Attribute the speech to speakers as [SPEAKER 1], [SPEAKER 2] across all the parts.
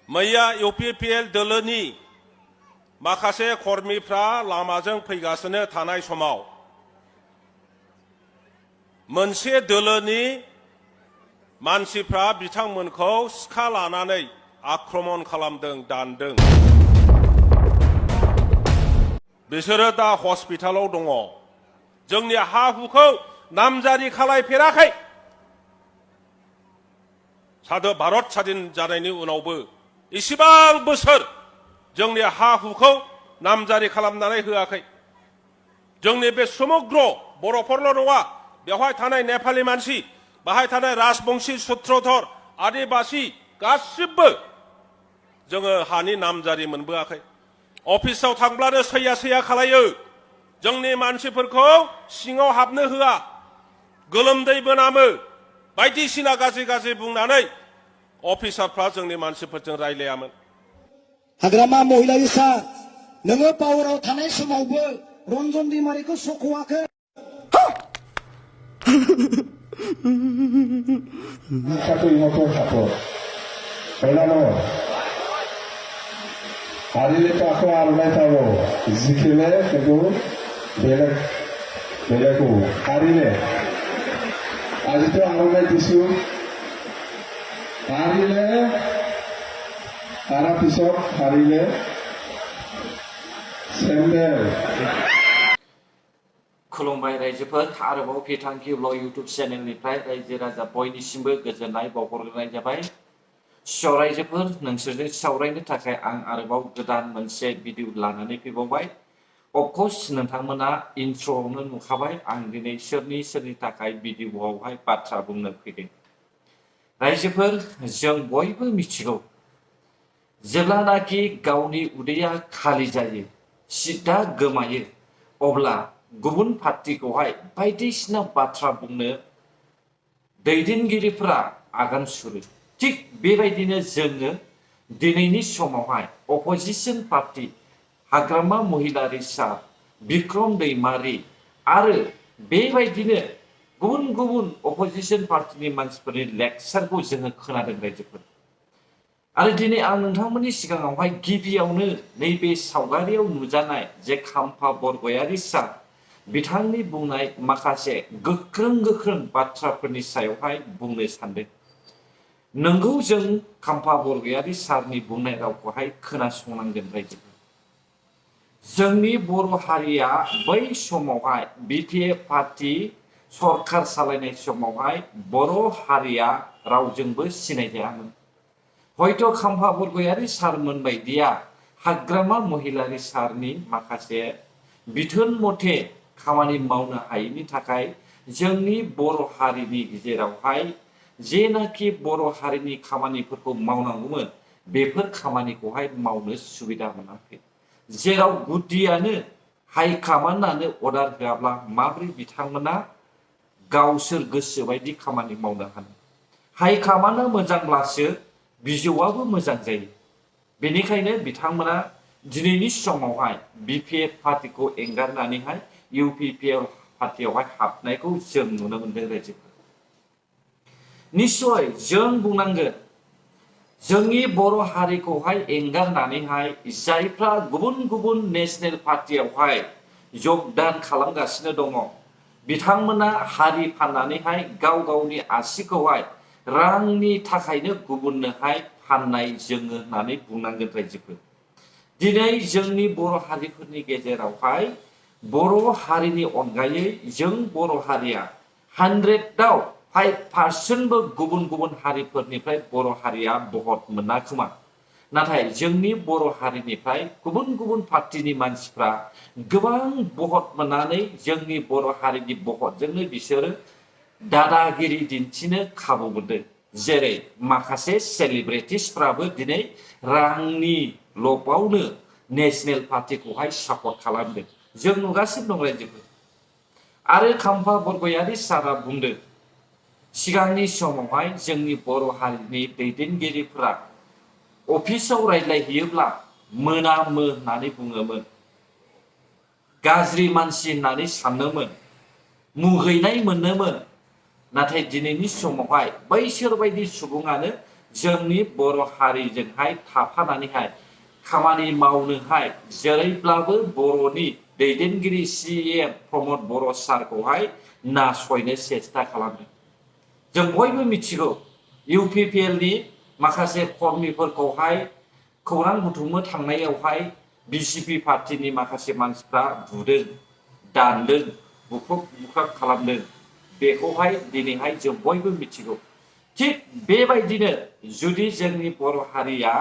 [SPEAKER 1] मैया UPPL दोलोनि माखासे कर्मीफ्रा लामाजों फैगासिनो थानाय समाव मोनसे दोलोनि मानसिफ्रा बिथांमोनखौ सिखा लानानै आक्रमण खालामदों, दानदों। बिसोरो दा हस्पिटालाव दङ। जोंनि हा-हुखौ नामजारि खालायफेराखै। भारत स्वाधीन जानायनि उनावबो इसिबां बोसोर जोंनि हा-हुखौ नामजारि खालामनानै होआखै। जोंनि बे समग्र बर'फोरल' नङा, बेवहाय थानाय नेपालि मानसि, बाहाय थानाय राजबंशी, सूत्रधर, आदिबासी गासिबो जोङो हानि नामजारि मोनबोआखै। अफिसाव थांब्लानो सैया खालायो। जोंनि मानसिफोरखौ सिङाव हाबनो होआ, गोलोमदै बोनामो, बायदिसिना गाज्रि बुंनानै अफिसारफ्रा जोंनि मानसिफोरजों रायलायामोन।
[SPEAKER 2] हाग्रामा महिलारि सार, नोङो पावाराव थानाय समावबो Ranjan दैमारिखौ सख'वाखै।
[SPEAKER 3] Satu motor satu. Kenapa? Hari ini aku arunai tahu. Zikirnya kedua belakku. Hari ini, aja tu arunai tisu. Hari ini, arah pisau. Hari ini, sendal.
[SPEAKER 4] खुलुमबाय रायजोफोर, आरोबाव फेथांखि ब्लग यूट्यूब चेनेलनिफ्राय रायजो राजा बयनिसिमबो गोजोननाय बावहरग्रोनाय जाबाय। रायजोफोर, नोंसोरजों सावरायनो थाखाय आं आरोबाव गोदान मोनसे भिडिअ लानानै फैबावबाय। अफकर्स नोंथांमोना इन्ट्र'आवनो नुखाबाय आं दिनै सोरनि थाखाय भिडिअआवहाय बाथ्रा बुंनो फैदों। रायजोफोर, जों बयबो मिथिगौ, जेब्लानाखि गावनि उदैया खालि जायो, सिद्दा गोमायो, अब्ला गुबुन पार्टीखौहाय बायदिसिना बाथ्रा बुंनो दैदेनगिरिफोरा आगान सुरो। थिग बेबायदिनो जोङो दिनैनि समावहाय अपोजिशन पार्टी हाग्रामा महिलारि सार बिक्रम दैमारि आरो बेबायदिनो गुबुन अपोजिशन पार्टीनि मानसिफोरनि लेक्चारखौ जोङो खोनादों रायजोफोर। आरो दिनै आं नोंथांमोननि सिगाङावहाय गिबियावनो नैबे सावगारियाव नुजानाय जे खाम्फा बरगयारि सार बिथांनि बुंनाय माखासे गोख्रों बाथ्राफोरनि सायावहाय बुंनो सानदों। नंगौ, जों खाम्फा बरगयारि सारनि बुंनाय रावखौहाय खोनासंनांगोन रायजोफोर। जोंनि बर' हारिया बै समावहाय BPF पार्टी सरखार सालायनाय समावहाय बर' हारिया रावजोंबो सिनायजायामोन। हयथ' खाम्फा बरगयारि सारमोन बायदिया हाग्रामा महिलारि सारनि माखासे बिथोन मथे खामानि मावनो हायैनि थाखाय जोंनि बर' हारिनि गेजेरावहाय जेनाखि बर' हारिनि खामानिफोरखौ मावनांगौमोन, बेफोर खामानिखौहाय मावनो सुबिदा मोनाखै। जेराव गुदियानो हाइकमान्डआनो अर्डार होआब्ला माबोरै बिथांमोना गावसोर गोसो बायदि खामानि मावनो हानो? हाइकमान्डआ मोजांब्लासो बिजौआबो मोजां जायो। बेनिखायनो बिथांमोना दिनैनि समावहाय BPF पार्टीखौ एंगारनानैहाय UPPL पार्टीयावहाय हाबनायखौ जों नुनो मोनदों रायजोफोर। निश्चय जों बुंनांगोन, जोंनि बर' हारिखौहाय एंगारनानैहाय जायफ्रा गुबुन नेशनेल पार्टीयावहाय जगदान खालामगासिनो दङ, बिथांमोना हारि फाननानैहाय गावनि आसिखौहाय रांनि थाखायनो गुबुननोहाय फाननाय जोङो होननानै बुंनांगोन रायजोफोर। दिनै जोंनि बर' हारिफोरनि गेजेरावहाय बर' हारिनि अनगायै जों बर' हारिया 100आव 5%बो गुबुन हारिफोरनिफ्राय बर' हारिया भट मोना खोमा। नाथाय जोंनि बर' हारिनिफ्राय गुबुन पार्टीनि मानसिफ्रा गोबां भट मोननानै जोंनि बर' हारिनि भटजोंनो बिसोरो दादागिरि दिन्थिनो खाबु मोनदों। जेरै माखासे सेलिब्रिटिसफ्राबो दिनै रांनि लबावनो नेशनेल पार्टीखौहाय सापर्ट खालामदों। जों नुगासिनो दं रायजोफोर। आरो खाम्फा बरगयारि सारा बुंदों, सिगांनि समावहाय जोंनि बर' हारिनि दैदेनगिरिफोरा अफिसाव रायज्लायहैयोब्ला मोनामो होननानै बुङोमोन, गाज्रि मानसि होननानै सानोमोन, मुगैनाय मोनोमोन। नाथाय दिनैनि समावहाय बैसोर बायदि सुबुङानो जोंनि बर' हारिजोंहाय थाफानानैहाय खामानि मावनोहाय जेरैब्लाबो बर'नि दैदेनगिरि CM प्रमद बर' सारखौहाय नासयनो सेस्था खालामदों। जों बयबो मिथिगौ UPPL नि माखासे कर्मिफोरखौहाय खौरां बुथुमनो थांनायावहाय BJP पार्टिनि माखासे मानसिफ्रा बुदों, दानदों, बुख्रुब खालामदों। बेखौहाय दिनैहाय जों बयबो मिथिगौ। थिग बेबायदिनो जुदि जोंनि बर' हारिया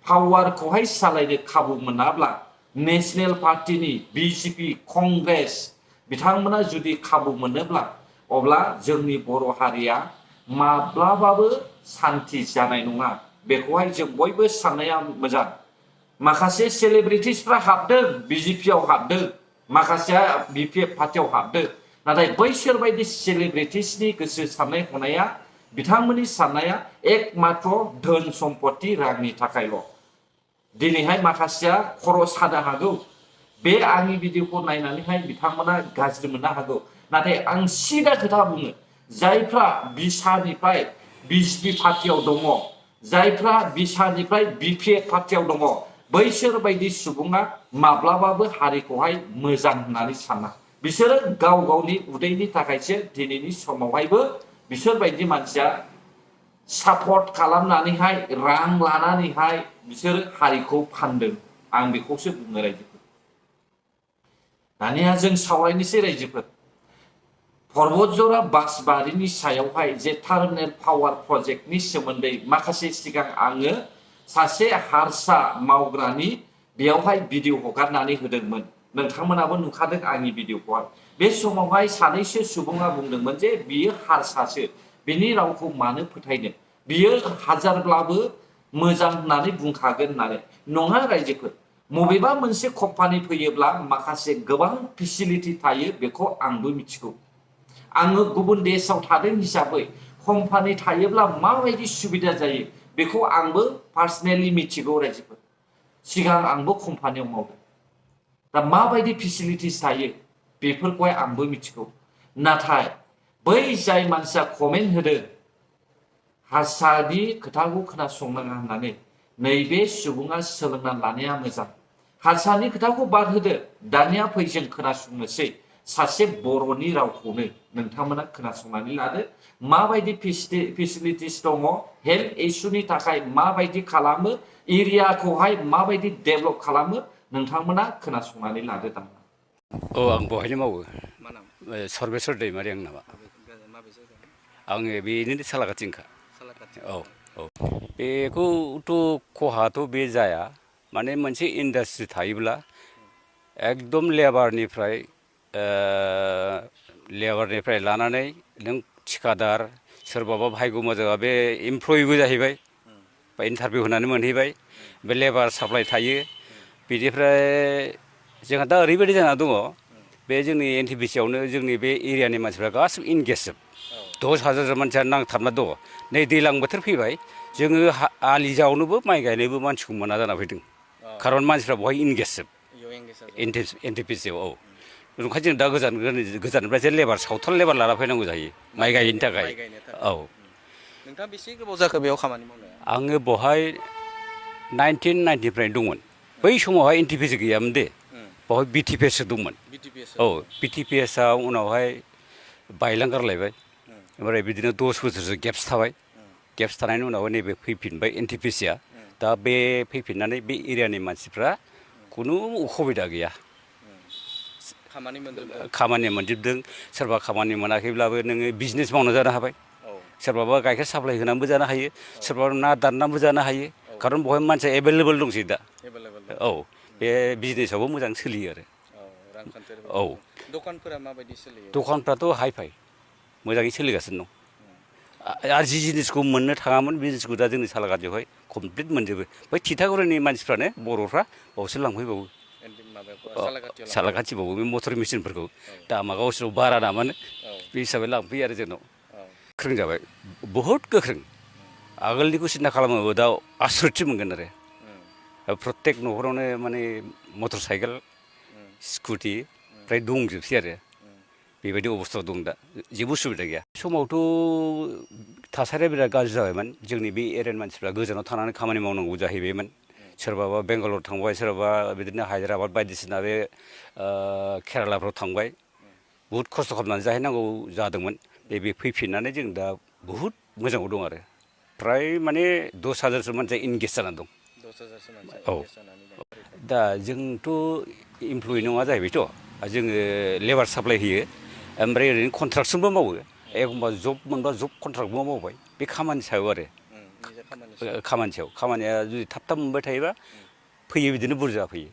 [SPEAKER 4] पावारखौहाय सालायनो खाबु मोनाब्ला नेशनेल पार्टिनि BJP कंग्रेस बिथांमोना जुदि खाबु मोनोब्ला अब्ला जोंनि बर' हारिया माब्लाबाबो सान्थि जानाय नङा। बेखौहाय जों बयबो साननाया मोजां। माखासे सेलिब्रिटिसफ्रा हाबदों, BJP आव हाबदों, माखासेया BPF पार्टियाव हाबदों। नाथाय बैसोर बायदि सेलिब्रिटिसनि गोसो साननाय हनाया बिथांमोननि साननाया एकमात्र धोन सम्पत्ति रांनि थाखायल'। दिनैहाय माखासेया खर' सानो हागौ। बे आंनि भिडिअखौ नायनानैहाय बिथांमोना गाज्रि मोननो हागौ। नाथाय आं सिदा खोथा बुङो, जायफ्रा बिसानिफ्राय BJP पार्टियाव दङ, जायफ्रा बिसानिफ्राय BPF पार्टियाव दङ, बैसोर बायदि सुबुङा माब्लाबाबो हारिखौहाय मोजां होननानै साना। बिसोरो गाव गावनि उदैनि थाखायसो दिनैनि समावहायबो बिसोर बायदि मानसिया सापर्ट खालामनानैहाय रां लानानैहाय बिसोर हारिखौ फानदों। आं बेखौसो बुङो रायजोफोर। दानिया जों सावरायनोसै रायजोफोर। पर्बतजरा बासबारिनि सायावहाय जे टार्मिनेल पावार प्रजेक्टनि सोमोन्दै माखासे सिगां आङो सासे हारसा मावग्रानि बेयावहाय भिडिअ हगारनानै होदोंमोन। नोंथांमोनाबो नुखादों आंनि भिडिअखौहाय। बे समावहाय सानैसो सुबुङा बुंदोंमोन जे बियो हारसासो, बिनि रावखौ मानो फोथायनो, बियो हाजारब्लाबो मोजां होननानै बुंखागोन होननानै। नङा रायजोफोर, बबेबा मोनसे कम्पानि फैयोब्ला माखासे गोबां फेसिलिटि थायो, बेखौ आंबो मिथिगौ। आङो गुबुन देशआव थादों हिसाबै कम्पानि थायोब्ला माबायदि सुबिदा जायो बेखौ आंबो पार्सनेलि मिथिगौ रायजोफोर। सिगां आंबो कम्पानियाव मावदों। दा माबायदि फेसिलिटिस थायो बेफोरखौहाय आंबो मिथिगौ। नाथाय बै जाय मानसिया कमेन्ट होदों हारसानि खोथाखौ खोनासंनाङा होननानै, नैबे सुबुङा सोलोंना लानाया मोजां। हारसानि खोथाखौ बाद होदो, दानिया फै जों खोनासंनोसै सासे बर'नि रावखौनो नोंथांमोना खोनासंनानै लादो। माबायदि फेसिलिटिस दङ, हेल्थ इस्युनि थाखाय माबायदि खालामो, एरियाखौहाय माबायदि डेभेलप खालामो, नोंथांमोना खोनासंनानै लादो दा।
[SPEAKER 5] औ, आं बहायनो मावो। सर्बेस्वर दैमारि आंनि नामा। आङो बेनिनो सालाकाथिनिखा। औ औ, बेखौथ' खहाथ' बे जाया। माने मोनसे इन्डास्ट्रि थायोब्ला एकदम लेबारनिफ्राय लानानै नों थिखादार, सोरबाबा भाग्य मोजांबा बे एमप्लयिबो जाहैबाय बा इन्टारभिउ होनानै मोनहैबाय, बे लेबार साप्लाइ थायो। बिनिफ्राय जोंहा दा ओरैबायदि जाना दङ, बे जोंनि NTPC आवनो जोंनि बे एरियानि मानसिफ्रा गासिबो इंगेज जोब। 10,000 मानसिया नांथाबना दङ। नै दैज्लां बोथोर फैबाय, जोङो आलि जावनोबो माइ गायनोबो मानसिखौ मोना जाना फैदों। खारन मानसिफ्रा बहाय इंगेज जोब NTPC आव। औ, ओंखायनो जों दा गोजाननिफ्रायसो लेबार, सावथाल लेबार लाना फैनांगौ जायो माइ गायनो थाखाय। औ,
[SPEAKER 6] नोंथाङा बेसे गोबाव जाखो बेयाव खामानि मावनाया?
[SPEAKER 5] आङो बहाय 1990 दंमोन। बै समावहाय NTPC गैयामोन दे, बहाय BTPS दंमोन। औ, BTPS आ उनावहाय बायलां गारलायबाय। ओमफ्राय बिदिनो 10 बोसोरसो गेप्स थाबाय। गेप्स थानायनि उनाव नैबे फैफिनबाय NTPC आ। दा बे फैफिननानै बे एरियानि मानसिफ्रा खुनु उसुबिदा गैया, खामानि मोनजोबदों। सोरबा खामानि मोनाखैब्लाबो नोङो बिजनेस मावना जानो हाबाय। सोरबाबा गाइखेर साप्लाय होनानैबो जानो हायो, सोरबाबा ना दाननानैबो जानो हायो। खारन बहाय मानसिया एभेलेबेल दंसै दा। औ, बे बिजनेसावबो मोजां सोलियो आरो। औ,
[SPEAKER 6] दखानफोरा माबायदि सोलियो?
[SPEAKER 5] दखानफ्राथ' हाइ फाइ मोजाङै सोलिगासिनो दं। आरो जि जिनिसखौ मोननो थाङामोन बे जिनिसखौ दा जोंनि सालाकाटियावहाय कमप्लिट मोनजोबो। बै थिथागुरिनि मानसिफ्रानो बर'फ्रा बावसो लांफैबावो। सालाकाथिबावो बे मटर मेचिनफोरखौ दामा गावसोराव बारा नामानो, बे हिसाबै लांफैयो आरो जोंनाव। गोख्रों जाबाय, बहुद गोख्रों। आगोलनिखौ सिन्था खालामोबा दा आसरितसो मोनगोन आरो। प्रत्येक न'खरावनो माने मटर साइकेल, स्कुटि फ्राय दंजोबसै आरो। बेबायदि अबस्थायाव दं दा जेबो उसुबिदा गैया समावथ' थासारिया बिराद गाज्रि जाबायमोन जोंनि बे एरियानि मानसिफ्रा गोजानाव थानानै खामानि मावनांगौ जाहैबायमोन सोरबाबा बेंगालर थांबाय सोरबाबा बिदिनो हायद्राबाद बायदिसिना बे केरालाफ्राव थांबाय बुहुद खस्थ' खालामनानै जाहैनांगौ जादोंमोन बे फैफिननानै जों दा बुहुद मोजाङाव दं आरो फ्राय माने 10,000सो मानसिया इंगेज जानानै दं
[SPEAKER 6] 10,000सो मानसि
[SPEAKER 5] औ
[SPEAKER 6] engage जानानै दं।
[SPEAKER 5] दा जोंथ' इमप्लयि नङा जाहैबायथ' जोङो लेबार साप्लाय होयो ओमफ्राय ओरैनो कन्ट्राक्टसनबो मावो एखमबा जब मोनबा जब कन्ट्राक्टबो मावबाय बे खामानि सायाव आरो
[SPEAKER 6] निजा खामानि
[SPEAKER 5] खामानि सायाव खामानिया जुदि थाब थाब मोनबाय थायोबा फैयो बिदिनो बुरजा फैयो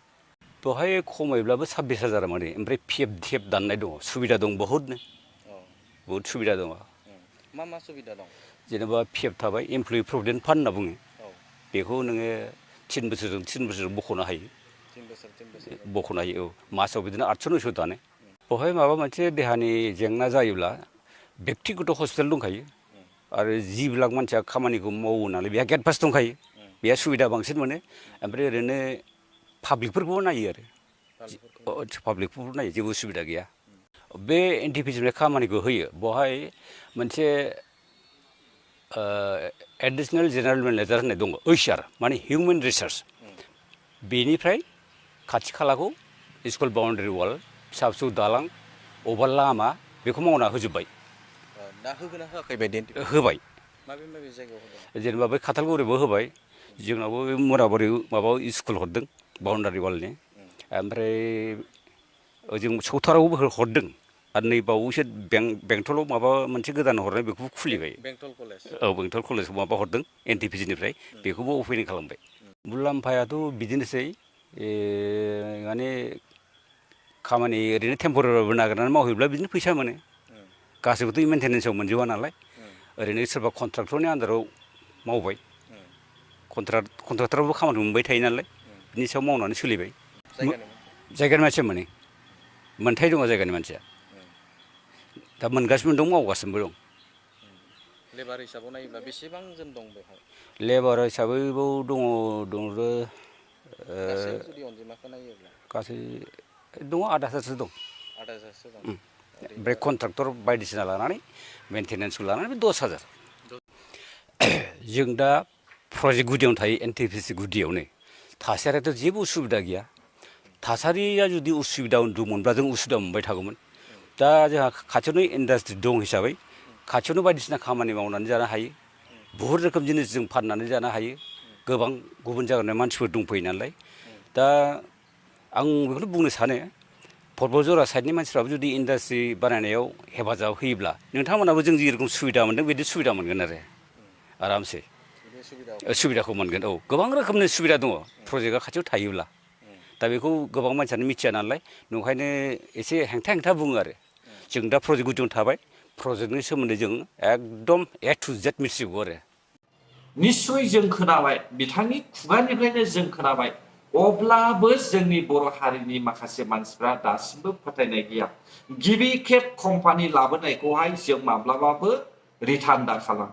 [SPEAKER 5] बेवहाय खमायब्लाबो 26,000 मोनो ओमफ्राय PF दाननाय दङ सुबिदा दं बहुदनो बहुद सुबिदा दङ
[SPEAKER 6] मा मा सुबिदा दं
[SPEAKER 5] जेनेबा PF थाबाय एमप्लयि प्रभिडेन्ट फान्ड होनना बुङो
[SPEAKER 6] औ
[SPEAKER 5] बेखौ नोङो 3 बोसोरजों 3 बोसोर बख'नो हायो
[SPEAKER 6] 3 बोसोर
[SPEAKER 5] बख'नो हायो औ मासाव बिदिनो 800-900 दानो बेवहाय माबा मोनसे देहानि जेंना जायोब्ला बेक्तिगत हस्पिटाल दंखायो आरो 10 लाख मानसिया खामानिखौ मावो नालाय बेहा गेट पास दंखायो बेहा सुबिदा बांसिन मोनो ओमफ्राय ओरैनो पाब्लिकफोरखौबो नायो आरो पाब्लिकफोरखौ नायो जेबो उसुबिदा गैया बे NTPC खामानिखौ होयो बेवहाय मोनसे एडिसनेल जेनेरेल मेनेजार होननाय दङ HR माने हिउमेन रिसर्स बेनिफ्राय खाथि खालाखौ स्कुल बाउन्डारि वाल फिसा फिसौ दालां अबेबा लामा बेखौ मावना होजोब्बाय
[SPEAKER 6] दा होगोना होआखै बायदि
[SPEAKER 5] होबाय
[SPEAKER 6] माबे माबे जायगायाव होदों
[SPEAKER 5] जेनेबा बै खाथालगुरियावबो होबाय जोंनावबो बे मुराबारि माबा स्कुल हरदों बाउन्डारि वालनि ओमफ्राय ओजों सौथारावबो हरदों आरो नै बावैसो बेंटलाव माबा मोनसे गोदान हरनाय बेखौबो खुलिबाय
[SPEAKER 6] बेंटल कलेज
[SPEAKER 5] औ बेंटल कलेजाव माबा हरदों NTPC बेखौबो अपेनिं खालामबाय मुलाम्फायाथ' बिदिनोसै माने खामानि ओरैनो टेम्परारिबो नागिरनानै मावहैब्ला बिदिनो फैसा मोनो गासैबोथ' मेन्टेनेन्सआव मोनजोबा नालाय ओरैनो सोरबा कन्ट्राक्टरनि आन्दाराव मावबाय कन्ट्राक्टराबो खामानि मोनबाय थायो नालाय बिनि सायाव मावनानै सोलिबाय जायगानि मानसिया मोनो मोनथाय दङ जायगानि मानसिया दा मोनगासिनो दं मावगासिनोबो दं
[SPEAKER 6] लेबार हिसाबाव नायोब्ला बेसेबां जोन दं बेवहाय
[SPEAKER 5] लेबार हिसाबै बाव दङ
[SPEAKER 6] गासै जुदि अनजिमाखौ नायोब्ला
[SPEAKER 5] गासै दङ 8,000सो दं
[SPEAKER 6] 8,000सो दं
[SPEAKER 5] ओमफ्राय कन्ट्राक्टर बायदिसिना लानानै मेन्टेनेन्सखौ लानानै 10,000 जों दा प्रजेक्ट गुदियावनो थायो NTPC गुदियावनो थासारियाथ' जेबो उसुबिदा गैया थासारिया जुदि उसुबिदा दंमोनब्ला जों उसुबिदा मोनबाय थागौमोन दा जोंहा खाथियावनो इन्डास्ट्रि दं हिसाबै खाथियावनो बायदिसिना खामानि मावनानै जानो हायो बहुद रोखोम जिनिस जों फाननानै जानो हायो गोबां गुबुन जायगानि मानसिफोर दंफैयो नालाय दा आं बेखौनो बुंनो सानो पर्बतझरा साइडनि मानसिफ्राबो जुदि इन्डास्ट्रि बानायनायाव हेफाजाब होयोब्ला नोंथांमोनाबो जों जेरखम सुबिदा मोनदों बिदि सुबिदा मोनगोन आरो आरामसे सुबिदाखौ मोनगोन औ गोबां रोखोमनि सुबिदा दङ प्रजेक्टआ खाथियाव थायोब्ला दा बेखौ गोबां मानसियानो मिथिया नालाय नंखायनो एसे हेंथा बुङो आरो जों दा प्रजेक्ट गुदियावनो थाबाय प्रजेक्टनि सोमोन्दै जों एकदम A to Z मिथिगौ आरो
[SPEAKER 4] निश्चय जों खोनाबाय बिथांनि खुगानिफ्रायनो जों खोनाबाय अब्लाबो जोंनि बर' हारिनि माखासे मानसिफ्रा दासिमबो फोथायनाय गैया गिबि खेब कम्पानि लाबोनायखौहाय जों माब्लाबाबो रिटार्न दा खालाम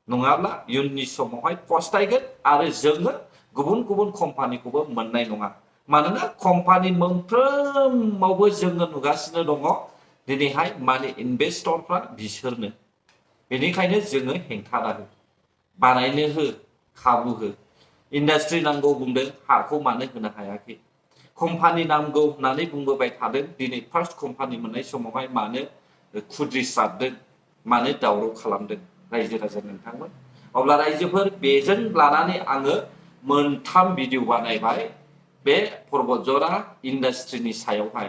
[SPEAKER 4] नङाब्ला इयुननि समावहाय पस्तायगोन आरो जोङो गुबुन गुबुन कम्पानिखौबो मोननाय नङा मानोना कम्पानि मोनफ्रोमावबो जोङो नुगासिनो दङ दिनैहाय माने इनभेस्टरफ्रा बिसोरनो बेनिखायनो जोङो हेंथा नाङो बानायनो हो खाबु हो इन्डास्ट्रि नांगौ बुंदों हाखौ मानो होनो हायाखै कम्पानि नांगौ होननानै बुंबोबाय थादों दिनै फार्स्ट कम्पानि मोननाय समावहाय मानो खुद्रिसारदों मानो दावराव खालामदों रायजो राजा नोंथांमोन अब्ला रायजोफोर बेजों लानानै आङो मोनथाम भिडिअ बानायबाय बे पर्बतझरा इन्डास्ट्रिनि सायावहाय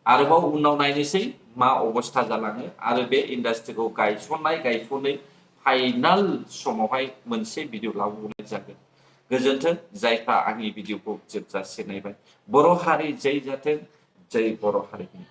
[SPEAKER 4] आरोबाव उनाव नायनोसै मा अबस्था जालाङो आरो बे इन्डास्ट्रिखौ गायसनै फाइनाल समावहाय मोनसे भिडिअ लाबोनाय जागोन गोजोन्थों जायफ्रा आंनि भिडिअखौ जोबजासे नायबाय बर' हारि जै जाथों जै बर' हारिनि